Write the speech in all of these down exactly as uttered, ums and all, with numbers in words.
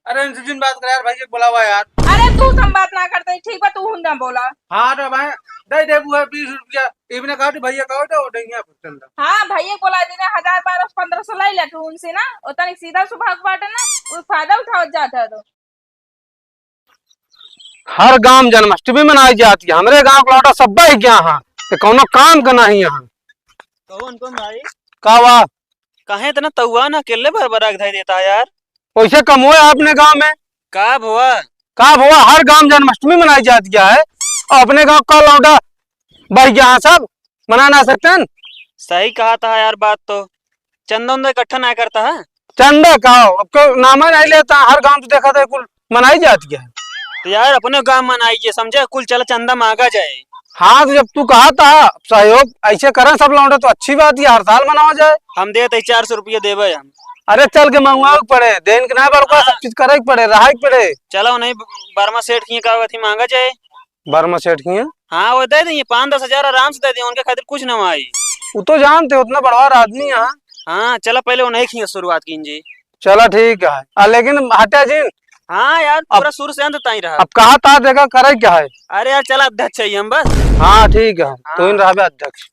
अरे इनसे जिन बात कर यार, भैया के बुलावा यार। अरे तू से हम बात ना करते, ठीक बा, तू ना बोला। हाँ तो भाई, दे दे बुआ बीस रुपया, इबने कहा तो भैया कहो तो दे यहाँ पर चंदा। हाँ भैया के बोला दे ना, हजार बारह सौ पन्द्रह सौ ले ले तू उनसे ना, उतना सीधा सुभाग बाटे ना, वो फायदा उठावत जाता है तो। हर गांव जन्माष्टमी मनाई जाती है, हमरे गांव के लौंडा सब बह गया है, तो कौनो काम का नहीं यहाँ। कहो उनको भाई। का बा? काहे इतना तउआ ना अकेले भर भर रख धई देता है यार? वैसे कम हुआ है अपने गांव में। का भुआ? का भुआ, हर गांव जन्माष्टमी मनाई जाती है, और अपने गांव का लौंडा बह गया है सब, मना ना सकते हैं। सही कहा था यार बात तो। चंदा उंदा इकट्ठा ना करता है? चंदा का हो? अब कोई नाम ही नहीं लेता, हर गांव तो देखा था कुल मनाई जाती है। तो यार अपने गांव मनाई जे समझे, कुल चला चंदा मांगा जाए। हाँ तो जब तू कहा था सहयोग ऐसे करें सब लौंडे तो अच्छी बात है, हर साल मनावा जाए। हम देते चार सौ रुपये देवे हम। अरे चल के मंगवावे के पड़े, देन के ना बड़का हाँ। सब चीज करे के पड़े, रहा के पड़े। चलो नहीं वर्मा सेठ की का अथी मांगा जाए। वर्मा सेठ की है? हाँ, वो दे देंगे, पाँच दस हजार आराम से दे देंगे, उनके खातिर कुछ ना आई। वो तो जानते, उतना बड़वार आदमी है। हाँ, चला पहले उन्हीं की शुरुआत कीजिए। चला ठीक है, आ, लेकिन हटा जिन। हाँ यार, अब पूरा शुरू से अंत ताई रहा। अब कहा था देखा करे क्या है? अरे यार, चला अध्यक्ष है हम बस। हाँ ठीक है, हाँ। तू ही रहबे अध्यक्ष।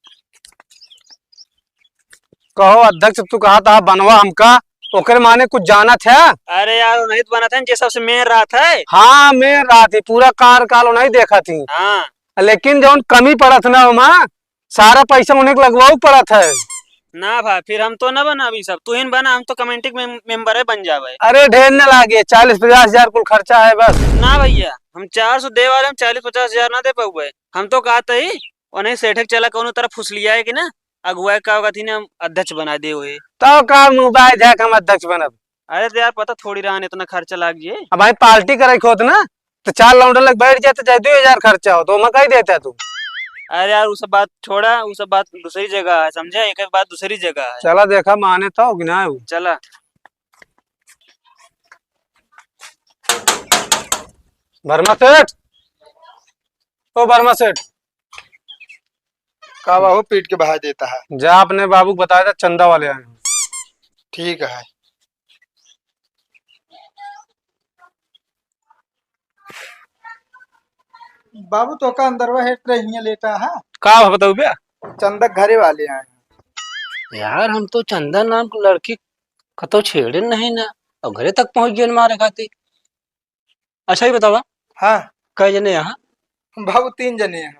कहो अध्यक्ष, तू कहा था बनवा हमका, ओकरे माने कुछ जानत है? अरे यार, वो नहीं तो बनत है, जे सबसे मेन रहत है। हाँ, मेन रहत है, पूरा कार्यकाल वो नहीं देखत ही। हाँ। लेकिन जौन कमी पड़त ना ओमा, सारा पैसा उन्हें के लगवाऊ पड़त है। ना भाई, फिर हम तो ना बनाबी सब, तू ही बना, हम तो कमेटी के मेम-, मेंबर है बन जावे। अरे ढेर न लागे, चालीस पचास हजार कुल खर्चा है बस। ना भैया, हम चार सौ दे वाले, हम चालीस पचास हजार ना दे पाऊबे। हम तो कहत ही, उन्हें सेठे के चला कौनो तरह फुसलिया है कि ना, अगुआ का होगा थी ना, हम अध्यक्ष बना दे हुए। तो का मुंह बाय जाए के हम अध्यक्ष बनब? अरे तो यार, पता थोड़ी रहन इतना खर्चा लाग जाए। अब भाई पार्टी करे के होत ना, तो चार लौंडे लग बैठ जाते, चाहे दो हजार खर्चा हो, तो मैं कही देता तू। अरे यार, वो सब बात छोड़ा, वो सब बात दूसरी जगह है, समझे? एक बात दूसरी जगह है। चला देखा, माने तो कि ना हो। चला। वर्मा सेठ, ओ वर्मा सेठ। का बाबू पीट के बहा देता है? जा अपने बाबू को बता दे, चंदा वाले आए हैं। ठीक है। बाबू तो का अंदरवा हेट रही है लेटा है। का बताऊ बे? चंदा घरे वाले आए हैं। यार, हम तो चंदा नाम की लड़की कतो छेड़े नहीं ना, और घरे तक पहुंच गए मारे खातिर। अच्छा, ये बतावा। हाँ। कै जने यहाँ? बाबू, तीन जने हैं।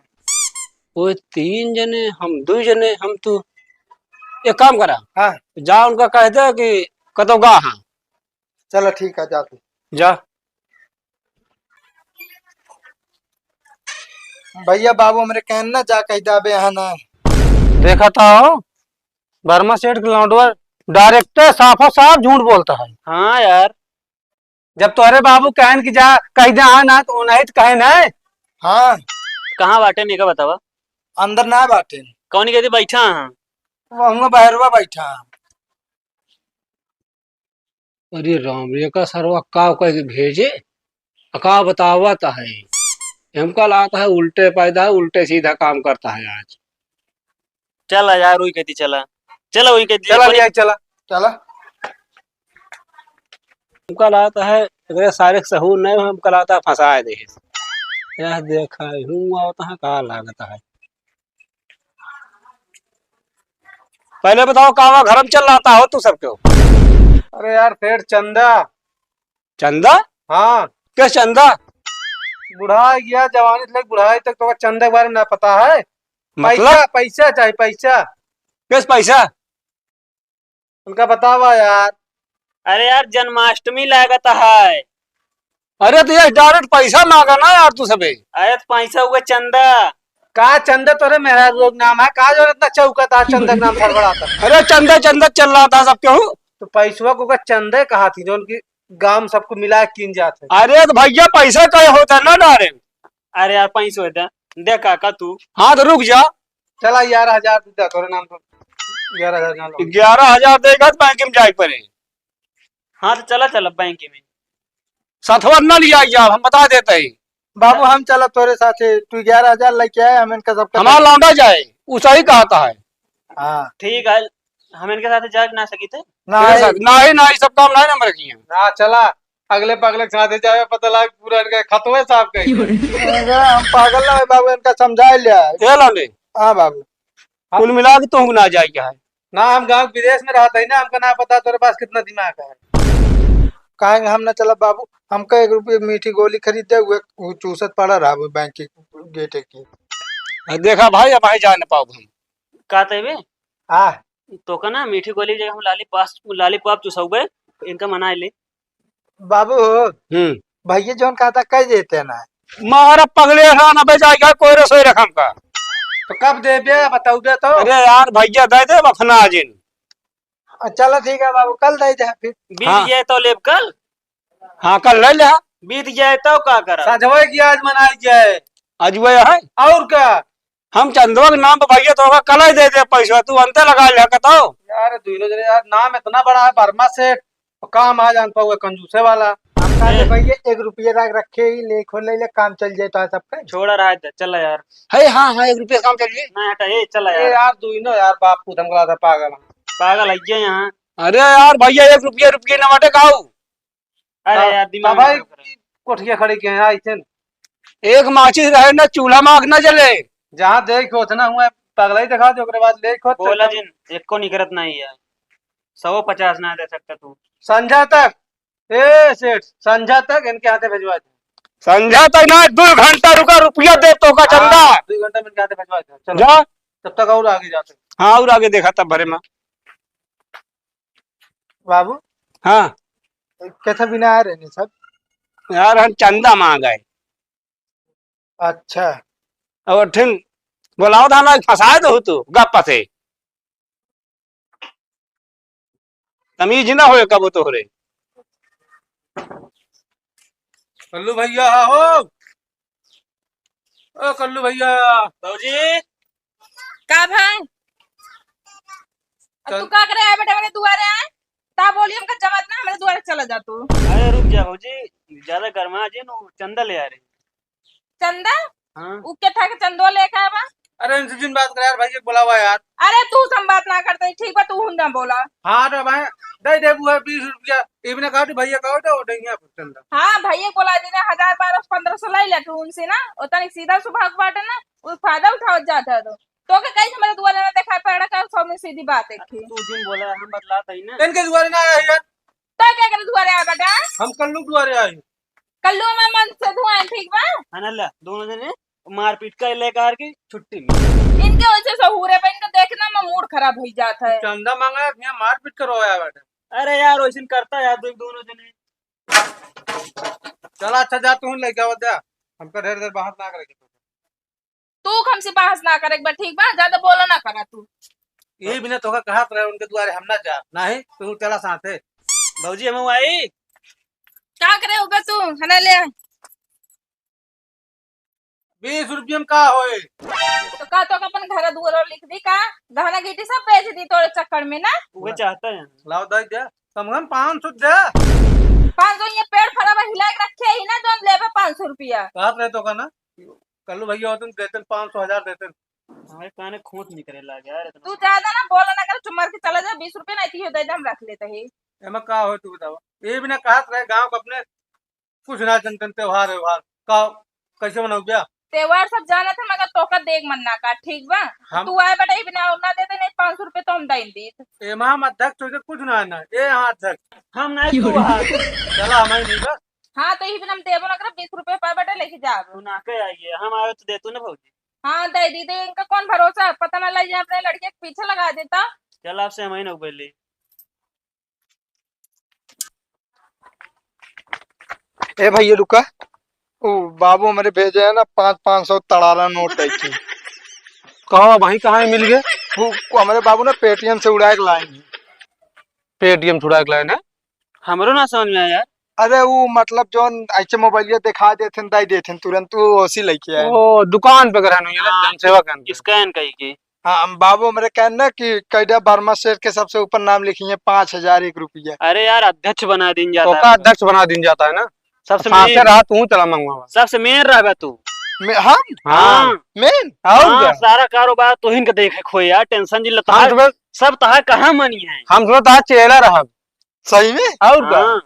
वो तीन जने, हम दो जने, हम तो एक काम करा। हाँ। जा उनका कह दे कि कतो गा हाँ। चला, ठीक है, जा तू। जा। भैया, बाबू हमरे कहन ना जा कह दे, अबे यहाँ ना। देखा था हो, वर्मा सेठ के लौंडवा डायरेक्ट साफो साफ झूठ बोलता है। हाँ यार, जब तोहरे बाबू कहन कि जा कह दे हाँ ना, तो नहीं तो कहे नहीं। हाँ। कहाँ बाटे, नहीं का बतावा? अंदर ना बाटे। कौन कहती बैठा हाँ? वो हुआ बहरवा बैठा। अरे राम रे, का सरवा का कह के भेजे? का बतावत है? हमका लागत है उल्टे पैदा है, उल्टे सीधा काम करता है आज। चला यार, वही कहती चला। चला वही कहती चला चला। भैया, चला। चला। हमका लागत है, एकरे सारे सहूर नहीं, हमका लागत है फंसाए दे। यह देखा, हूँ आवत है, का लागत है। पहले बताओ, का हुआ, घर में चल रहा था हो तू सब क्यों? अरे यार, सेठ चंदा। चंदा? हाँ। क्या चंदा? बुढ़ा गया, जवानी से लेके बुढ़ाई तक तो चंदा के बारे में ना पता है। मतलब? पैसा, पैसा चाहिए, पैसा। किस पैसा? उनका बतावा यार। अरे यार, जन्माष्टमी लागत है। अरे तो ये डायरेक्ट पैसा मांगा ना यार तू सबे। अरे तो पैसा हुआ चंदा। का चंदा तोरे मेहरारू लोग नाम है? का जो इतना चौकत है चंदा के नाम हड़बड़ाता? अरे चंदा चंदा चल रहा था सब क्यों? तो पैसवा को का चंदा कहा थी जो उनकी गांव सबको मिला के कीन जात है। अरे तो भैया पैसा कहे होता ना डायरेक्ट। अरे यार पैसा होता। दे काका तू। हाँ तो रुक जा। चला ग्यारह हजार दे दे, तोरे नाम पर ग्यारह हजार ना लो। ग्यारह हजार देगा तो बैंक में जाए पड़े। हाँ, तो चला, चला बैंक में। साथवा न लिया जा, हम बता देते हैं। बाबू, हम चला तोरे साथे, तू ग्यारह हजार लेके आए, हम इनका सबका हमारा लौंडा जाए, उ सही कहता है। हाँ। ठीक है, हम इनके साथे जाके ना सकी थे। ना तेरे है। साथ, ना ही, ना ही, सब काम ना ही नंबर रखी है। ना, चला। अगले पगले के साथे जावे, पता लाग पूरा इनका खतवे साफ कर दे। अरे, हम पागल ना है बाबू, इनका समझा लिया है। ये ला ले। हाँ बाबू। कुल मिला के तुमको ना जाए क्या है? ना, हम गाँव विदेश में रहत है ना, हमका ना पता तोरे पास कितना दिमाग है। काहे हम ना चलब बाबू, हमका एक रुपये मीठी गोली खरीद दे, वो, वो चूसत पड़ा रहा वो बैंक के गेटे की। आ, देखा भाई, अब आए जा न पाओ हम। का तय बे? आ। तोका ना मीठी गोली के जगह हम लॉलीपॉप, लॉलीपॉप चुसौबे, इनका मना ले। बाबू हो, हम्म। भैया जौन कहता कह देते ना। मारा पगले खान अबे जाएगा कोई रसोई रकम का। तो कब देबे, बताउबे तो। अरे यार भैया दे दे बखना जिन। चलो ठीक है बाबू, कल दे दे फिर। बीत हाँ। जाए तो लेब कल। हाँ, कल ले ले। बीत जाए तो का करब? सजवे की आज मनाई जाए। आज वह है। और का? हम चंदवा के नाम पे भैया तोका कल ही दे दे पैसा, तू अंते लगा ले कतो। यार, दोनों जने यार, नाम इतना बड़ा है वर्मा सेठ, और काम आ जान पाऊंगा कंजूसे वाला। हम कहा ए। भैया, एक रुपया रख रखे ही, ले खोल ले, ले, काम चल जाए तो सबके। छोड़ा रहा है, चला यार। है, हाँ, हाँ, एक रुपया काम चल जाए। ना हटा, ए, चला ए यार। यार, दोनों यार, बाप पूत हमको लगा था पागल। पागल है क्या यहाँ? अरे यार, भैया, एक रुपया, रुपया ना बाटे काऊ। अरे हाँ, यार, दिमाग हाँ भाई, खराब करे। कोठिया खड़ी के हैं, आई थे ना। एक माचिस रहे ना, चूल्हा में आग ना जले। जहाँ देख होत ना हुआ, पगला ही दिखा दे, ओकरे बाद ले होत बोला तब जिन, एको निकरत नहीं है। सौ पचास ना दे सकता तू। संझा तक, ए सेठ, संझा तक इनके हाथे भिजवा दे। संझा तक ना, दो घंटा रुका, रुपया दे तो का चंदा। हाँ, दो घंटा में इनके हाथे भिजवा दे, चलो। जा। तब तक और आगे जाते हैं। हाँ, और आगे देखा तब भरे में। बाबू। हाँ। कैसे बिना आ रहे हैं सब? यार, हम चंदा मांग आए। अच्छा। और ठिन बोलाओ था ना, फंसाए दो तू गप्पा से। तमीज ना होए कबो तोहरे। कल्लू भैया हो, ओ कल्लू भैया। भौजी। का भाई? अब तू चल। का करे आए बेटा मेरे दुआरे आए? ता बोली हमका जमत ना, हमारे दुआरे चला जा तू। अरे रुक जा भौजी, ज्यादा गरमा जे नु चंदा ले आ रही। चंदा? हाँ। उ के था के चंदो लेके आवा? अरे इनसे जिन बात कर यार, भैया के बुलावा यार। अरे तू सम बात ना करते, ठीक बा, तू हुन ना बोला। हाँ तो भाई, दे दे बुआ बीस रुपया, इबने कहा तू भैया कहो तो दे यहाँ पर चंदा। हाँ, भैया के बोला दी ना, हजार बारह सौ पन्द्रह सौ ले ले तू उनसे ना, उतनी सीधा सुभाग बाटे ना, उ फायदा उठावत जात है तो। तो के कहीं हमारे दुआरे ना देखा पड़ा का, सौ में सीधी बात है कि। तू जिन बोला, हम बतलात है ना। इनके दुआरे ना आए यार। तो क्या करे दुआरे आए बेटा? हम कल्लू दुआरे आए। कल्लू में मन से धुआं, ठीक बा? है ना, ले, दोनों जने मारपीट कर ले कार की छुट्टी में। इनके वजह से हूरे पे इनका देखना में मूड खराब हो जाता है। चंदा मांगा है, यहाँ मारपीट करो आया बेटा। अरे यार, वैसे करता यार, दो, दोनों जने। चला अच्छा, जा तू लेके आवा, जा। हमका ढेर देर बाहर ना करे के। तू हमसे बहस ना करे, एक बार ठीक बा, ज्यादा बोला ना करा तू। यही बिना तोका कहत रहे उनके दुआरे हम ना जा, नहीं तू चला साथे। भौजी हम आई। का करे होगा तू? हना ले। बीस रुपये में का होए? तो का तो अपन घर दुआर लिख दी का? गहना गीटी सब बेच दी तोरे चक्कर में ना। वो चाहता है। लाओ दे दे, कम से कम पाँच सौ दे। पाँच सौ ये पेड़ फरा में हिला के रखे ही ना, जोन लेबे पाँच सौ रुपया। कहत रहे तो का ना? कल्लू भैया होतन देतन पाँच सौ, हजार देतन। हमारे काने खोट निकरे लागे यार इतना। तू ज्यादा ना बोला ना कर, चुप मार के चला जा, बीस रुपया नहीं तो दे दे, हम रख लेते हैं। एमा का हो तू बतावा? ये बिना कहत रहे गांव के अपने कुछ ना जनतन त्योहार व्योहार का कैसे मनाऊ क्या? त्योहार सब जाना था मगर तोका देख मन ना का, ठीक बा? हम तू आए बेटा, ये बिना और ना देते नहीं, पाँच सौ रुपया तो हम दे दीत। एमा हम अध्यक्ष होके कुछ ना है ना, ये यहाँ अध्यक्ष। हम नहीं तू वहाँ। चला हमारे नहीं बस। हाँ, तो यही बिना हम देबो ना करब, बीस रुपये पाए बेटा लेके जाब। तू ना के आइए, हम आवे तो दे तू ना भौजी। हाँ, दे दी, दे, इनका कौन भरोसा है, पता ना लग जाए अपने लड़के के पीछे लगा देता। चल, आपसे हम ही ना बोली। ए भैया रुका, ओ बाबू हमारे भेजे है ना पाँच, पाँच सौ तड़ाला नोट है की। कहाँ भाई, कहाँ मिल गए? वो, वो हमारे बाबू ना पेटीएम से उड़ा के लाए हैं। पेटीएम से उड़ा के लाए ना? हमरो ना समझ में आया यार। अरे वो मतलब जोन ऐसे मोबाइलिया दिखा देथिन, दे देथिन तुरंत, वो ओसी लेके आए। ओ, दुकान पे ग्रहण हुई है ना, हाँ, जनसेवा केंद्र। स्कैन कही के। हाँ, हम बाबू हमरे कहन ना कि कैडा वर्मा सेठ के सबसे ऊपर नाम लिखी है, पाँच हजार एक रुपया। अरे यार, अध्यक्ष बना दिन जाता ओका है। अध्यक्ष बना दिन जाता है ना। सबसे साथे मेन। रहा तू, चला मंगवा। सबसे मेन रहबे तू। मे-, हम? हाँ। हाँ। मेन? और हाँ, क्या? सारा कारोबार तोहिन के देखे खोए यार, टेंशन जिन लेता हम है। तुम्हें सब तहार कहाँ मनी है? हम तुम्हें तहार चेला रहब। सही में? और का? हाँ।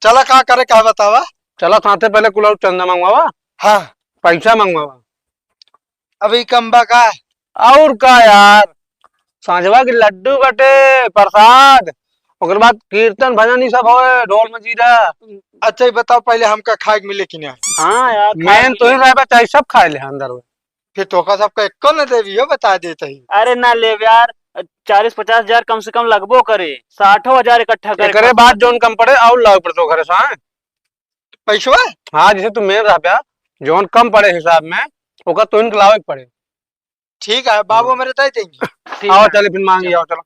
चला, का करे का बतावा। चला, साथे पहले कुल और चंदा मंगवावा। हाँ। पैसा मंगवावा। अभी कम बा का? और का यार, सांझवा के लड्डू बटे, प्रसाद, ओकर बाद कीर्तन भजन, ई सब होए, ढोल मजीरा। अच्छा, ये बताओ, पहले हमका खाए के मिले कि ना? हाँ यार, खाए मेन तो ही मिले। रहे बा, चाहे सब खाए ले अंदर में। फिर तोका सबका एको न देवी हो, बता देत ही। अरे ना लेब यार, चालीस पचास हजार कम से कम लगबो करे, साठो हजार इकट्ठा करे एकरे बाद जौन कम पड़े, और लावे पड़े तो घरे से, हाँ? पैसवा? हाँ, जैसे तू मेन रह प्या, जौन कम पड़े हिसाब में, ओका तो इनके लावे के पड़े। ठीक है, बाबू मेरे दे देंगे। ठीक आओ, है। चले फिर मांगी, चलो। आओ, चलो।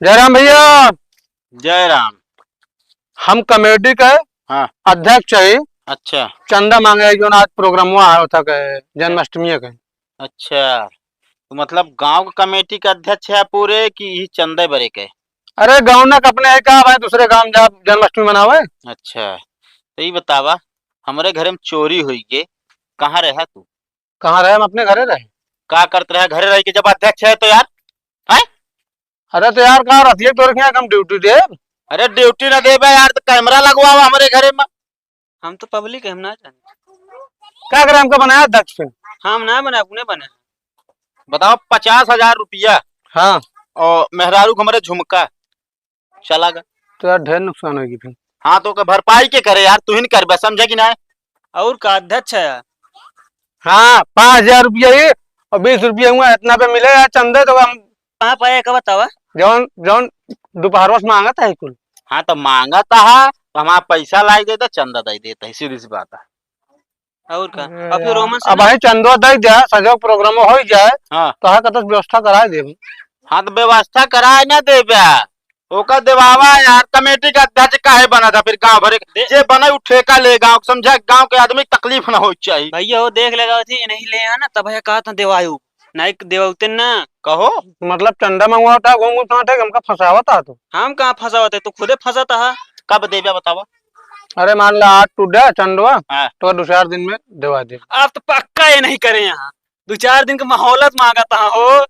जयराम भैया। जयराम। हम कमेटी के हाँ। अध्यक्ष है। अच्छा। चंदा मांगे है, जौन आज प्रोग्रामवा है, होता के जन्माष्टमी के। अच्छा, तो मतलब गांव के कमेटी के अध्यक्ष है पूरे कि यही चंदे बरे के? अरे, गाँव ना के अपने है का भाई, दूसरे गाँव जा जन्माष्टमी मनावे। अच्छा, तो ये बतावा, हमरे घरे में चोरी हुई गे, कहाँ रहा तू? कहाँ रहे? हम अपने घरे रहे। का करत रहे घरे रह के, जब अध्यक्ष है तो यार, हैं? अरे तो यार, का रतिया तोरे के यहाँ हम ड्यूटी देब? अरे ड्यूटी ना देबे यार, तो कैमरा लगवावा हमरे घरे में। हम तो पब्लिक है, हम ना जाने। का करे, हमका बनाया अध्यक्ष फिर? हम ना बना, अपने बना। बताओ, पचास हजार रुपया। हाँ। और मेहरारू के हमरे झुमका चला गा। तो यार, ढेर नुकसान होगी फिर। हाँ, तो ओकर भरपाई के करे यार, तू ही न करबे, समझे कि ना? और का अध्यक्ष है यार? हाँ, पाँच हजार रुपया ही और बीस रुपया हुआ, इतना पे मिले यार चंदे, तो हम कहाँ पाए, का बतावा? जौन, जौन दोपहरवा से मांगत है कुल। हाँ, तो मांगत है, तो हमारा पैसा लाई देता, चंदा दे देता है, सीधी सी बात है। और का? अरे अब फिर यार, रोमन से अब ना भाई चंदो दे दिया, सजो प्रोग्राम हो जाए, हाँ। तो हाँ, कतस व्यवस्था कराए देब। हाँ, तो व्यवस्था कराए ना देबे, ओका देवावा यार, कमेटी का अध्यक्ष काहे बना था फिर गांव भरे के? दे- जे बने उ ठेका ले गांव के, समझा, गांव के आदमी के तकलीफ ना हो चाहिए। भैया, वो देख लेगा थी, नहीं ले आना, तब है कहा था देवायु, नहीं देवाउते ना। कहो। मतलब चंदा मंगवाता, घूम घूम साथे, हमका फंसावता तो। हम कहाँ फंसावत है, तू खुदे फंसाता है। कब देबे बतावा? अरे मान ला आज टूट गया चंदवा, हाँ। तो दो चार दिन में देवा दे। आप तो पक्का ये नहीं करे यहाँ, दो चार दिन के मोहलत मांगता हो।